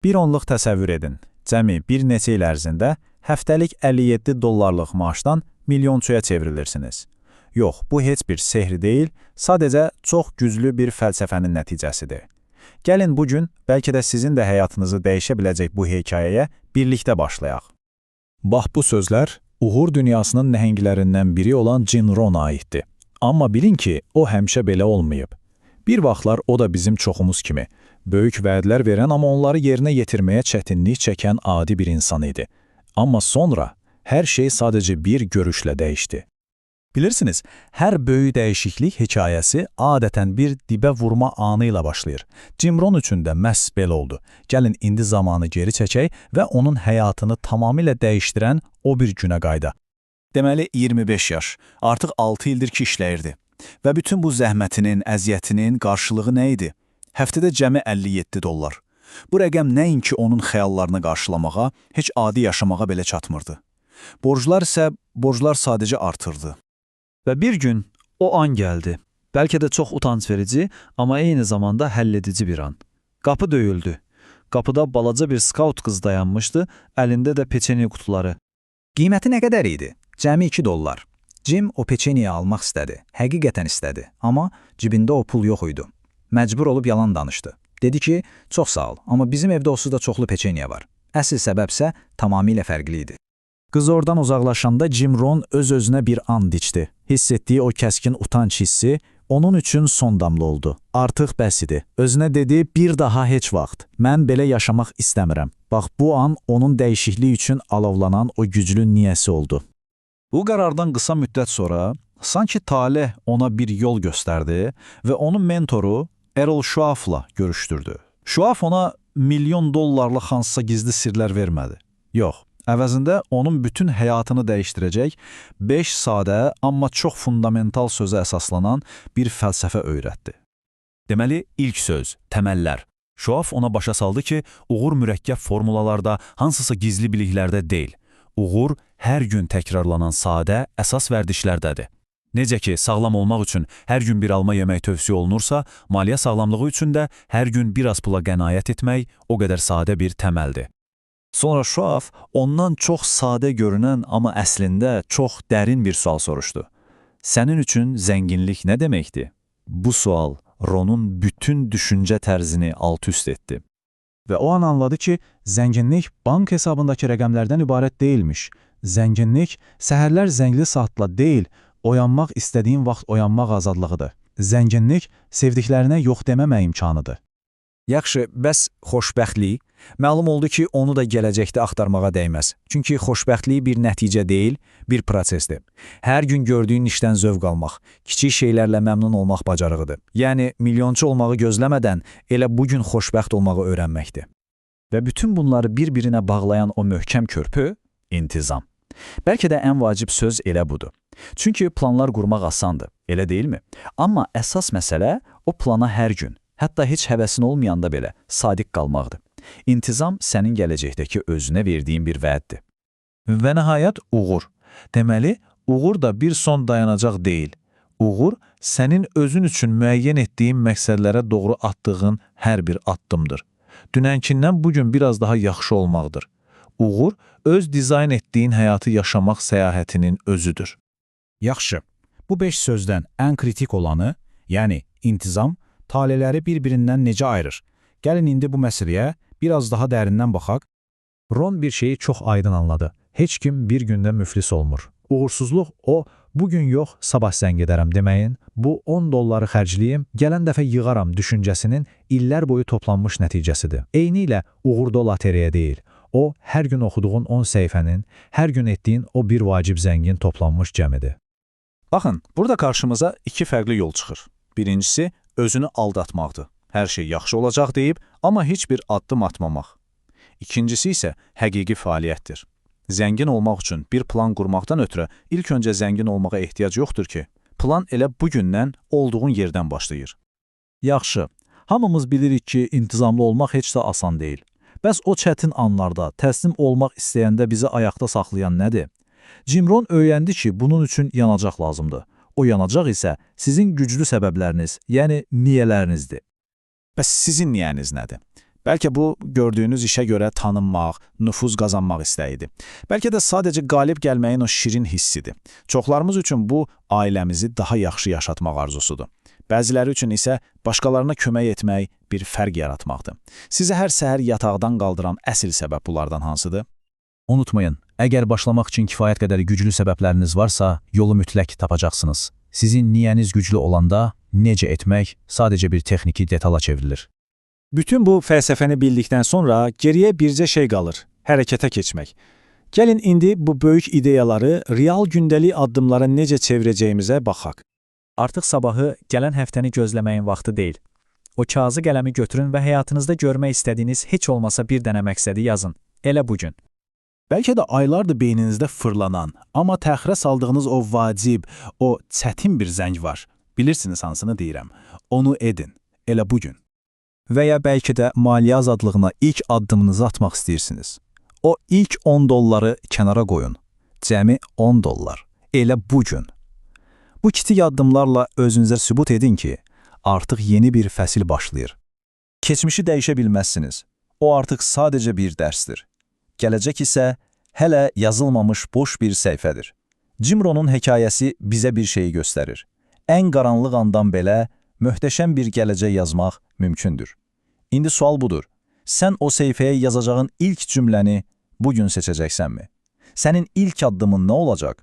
Bir anlıq təsəvvür edin. Cəmi bir neçə il ərzində həftəlik 57 dollarlıq maaşdan milyonçuya çevrilirsiniz. Yox, bu heç bir sehr deyil, sadəcə çox güclü bir fəlsəfənin nəticəsidir. Gəlin bu gün bəlkə də sizin də həyatınızı dəyişə biləcək bu hekayəyə birlikdə başlayaq. Bax bu sözlər uğur dünyasının nəhənglərindən biri olan Jim Rohn'a aiddir. Amma bilin ki, o həmişə belə olmayıb. Bir vaxtlar o da bizim çoxumuz kimi böyük vədlər verən, amma onları yerinə yetirməyə çətinlik çəkən adi bir insan idi. Amma sonra hər şey sadəcə bir görüşlə dəyişdi. Bilirsiniz, hər böyük dəyişiklik hekayəsi adətən bir dibə vurma anı ilə başlayır. Jim Rohn üçün də məhz belə oldu. Gəlin indi zamanı geri çəkək və onun həyatını tamamilə dəyişdirən o bir günə qayıdaq. Deməli 25 yaş, artıq 6 ildir ki işləyirdi. Və bütün bu zəhmətinin, əziyyətinin qarşılığı nə idi? Həftədə cəmi 57 dollar. Bu rəqəm nəinki onun xəyallarını qarşılamağa, heç adi yaşamağa belə çatmırdı. Borclar isə, borclar sadəcə artırdı. Və bir gün o an gəldi. Bəlkə də çox utanc verici, amma eyni zamanda həlledici bir an. Qapı döyüldü. Qapıda balaca bir skaut qız dayanmışdı, əlində də peçeni qutuları. Qiyməti nə qədər idi? Cəmi 2 dollar. Jim o peçeniyi almaq istədi. Həqiqətən istədi. Amma cibində o pul yox idi. Məcbur olub yalan danışdı. Dedi ki, çox sağ ol, amma bizim evdə onsuz da çoxlu peçeniya var. Əsl səbəb isə tamamilə fərqli idi. Qız oradan uzaqlaşanda Jim Rohn öz-özünə bir and içdi. Hiss etdiyi o kəskin utanc hissi onun üçün son damla oldu. Artıq bəs idi. Özünə dedi, bir daha heç vaxt. Mən belə yaşamaq istəmirəm. Bax bu an onun dəyişiklik üçün alovlanan o güclü niyəsi oldu. Bu qərardan qısa müddət sonra sanki taleh ona bir yol göstərdi və onun mentoru Errol Şuafla görüşdürdü. Şuaf ona milyon dollarlıq hansısa gizli sirlər vermədi. Yox, əvəzində onun bütün həyatını dəyişdirəcək 5 sadə, amma çox fundamental sözə əsaslanan bir fəlsəfə öyrətdi. Deməli, ilk söz, təməllər. Şoaf ona başa saldı ki, uğur mürəkkəb formulalarda, hansısa gizli biliklərdə deyil. Uğur hər gün təkrarlanan sadə, əsas vərdişlərdədir. Necə ki, sağlam olmaq üçün hər gün bir alma yemək tövsiyə olunursa, maliyyə sağlamlığı üçün də hər gün biraz pula qənaət etmək o qədər sadə bir təməldir. Sonra Şuaf ondan çox sadə görünən, amma əslində çox dərin bir sual soruşdu. Sənin üçün zənginlik nə deməkdir? Bu sual Ronun bütün düşüncə tərzini alt-üst etdi. Və o an anladı ki, zənginlik bank hesabındakı rəqəmlərdən ibarət deyilmiş. Zənginlik səhərlər zəngli saatla deyil, oyanmaq istədiyin vaxt oyanmaq azadlığıdır. Zənginlik sevdiklərinə yox deməmə imkanıdır. Yaxşı, bəs xoşbəxtlik? Məlum oldu ki, onu da gələcəkdə axtarmağa dəyməz. Çünki xoşbəxtlik bir nəticə deyil, bir prosesdir. Hər gün gördüyün işdən zövq almaq, kiçik şeylərlə məmnun olmaq bacarığıdır. Yəni, milyonçu olmağı gözləmədən elə bu gün xoşbəxt olmağı öyrənməkdir. Və bütün bunları bir-birinə bağlayan o möhkəm körpü intizam. Bəlkə də ən vacib söz elə budur. Çünki planlar qurmaq asandır, elə deyilmi? Amma əsas məsələ o plana hər gün, hətta heç həvəsin olmayanda belə sadiq qalmaqdır. İntizam sənin gələcəkdəki özünə verdiyin bir vəddir. Və nəhayət uğur. Deməli, uğur da bir son dayanacaq deyil. Uğur sənin özün üçün müəyyən etdiyin məqsədlərə doğru atdığın hər bir addımdır. Dünənkindən bu gün biraz daha yaxşı olmaqdır. Uğur öz dizayn etdiyin həyatı yaşamaq səyahətinin özüdür. Yaxşı, bu 5 sözdən ən kritik olanı, yəni intizam, taleləri bir-birindən necə ayırır? Gəlin indi bu məsələyə biraz daha dərindən baxaq. Ron bir şeyi çox aydın anladı. Heç kim bir gündə müflis olmur. Uğursuzluq o, bugün yox, sabah zəng edərəm deməyin, bu 10 dolları xərcləyim, gələn dəfə yığaram düşüncəsinin illər boyu toplanmış nəticəsidir. Eynilə uğur da lotereya deyil. O, hər gün oxuduğun 10 səhifənin, hər gün etdiyin o bir vacib zəngin toplanmış cəmidir. Baxın, burada qarşımıza iki fərqli yol çıxır. Birincisi, özünü aldatmaqdır. Hər şey yaxşı olacaq deyib, amma heç bir addım atmamaq. İkincisi isə həqiqi fəaliyyətdir. Zəngin olmaq üçün bir plan qurmaqdan ötürü ilk öncə zəngin olmağa ehtiyac yoxdur ki, plan elə bugündən olduğun yerdən başlayır. Yaxşı, hamımız bilirik ki, intizamlı olmaq heç də asan deyil. Bəs o çətin anlarda təslim olmaq istəyəndə bizi ayaqda saxlayan nədir? Jim Rohn öyrəndi ki, bunun üçün yanacaq lazımdır. O yanacaq isə sizin güclü səbəbləriniz, yəni niyələrinizdir. Bəs sizin niyəniz nədir? Bəlkə bu, gördüyünüz işə görə tanınmaq, nüfuz qazanmaq istəyidir. Bəlkə də sadəcə qalib gəlməyin o şirin hissidir. Çoxlarımız üçün bu, ailəmizi daha yaxşı yaşatmaq arzusudur. Bəziləri üçün isə başqalarına kömək etmək, bir fərq yaratmaqdır. Sizi hər səhər yataqdan qaldıran əsl səbəb bunlardan hansıdır? Unutmayın, əgər başlamaq üçün kifayət qədər güclü səbəbləriniz varsa, yolu mütləq tapacaqsınız. Sizin niyəniz güclü olanda necə etmək sadəcə bir texniki detala çevrilir. Bütün bu fəlsəfəni bildikdən sonra geriyə bircə şey qalır, hərəkətə keçmək. Gəlin indi bu böyük ideyaları real gündəlik addımlara necə çevirəcəyimizə baxaq. Artıq sabahı, gələn həftəni gözləməyin vaxtı deyil. O kağızı qələmi götürün və həyatınızda görmək istədiyiniz heç olmasa bir dənə məqsədi yazın. Elə bu gün. Bəlkə də aylardır beyninizdə fırlanan, amma təxirə saldığınız o vacib, o çətin bir zəng var. Bilirsiniz hansını deyirəm. Onu edin. Elə bu gün. Və ya bəlkə də maliyyə azadlığına ilk addımınızı atmaq istəyirsiniz. O ilk 10 dolları kənara qoyun. Cəmi 10 dollar. Elə bu gün. Bu kiçik addımlarla özünüzə sübut edin ki, artıq yeni bir fəsil başlayır. Keçmişi dəyişə bilməzsiniz. O artıq sadəcə bir dərsdir. Gələcək isə hələ yazılmamış boş bir səhifədir. Jim Rohn'un hekayəsi bizə bir şeyi göstərir. Ən qaranlıq andan belə möhtəşəm bir gələcək yazmaq mümkündür. İndi sual budur. Sən o səhifəyə yazacağın ilk cümləni bugün seçəcəksənmi? Sənin ilk addımın nə olacaq?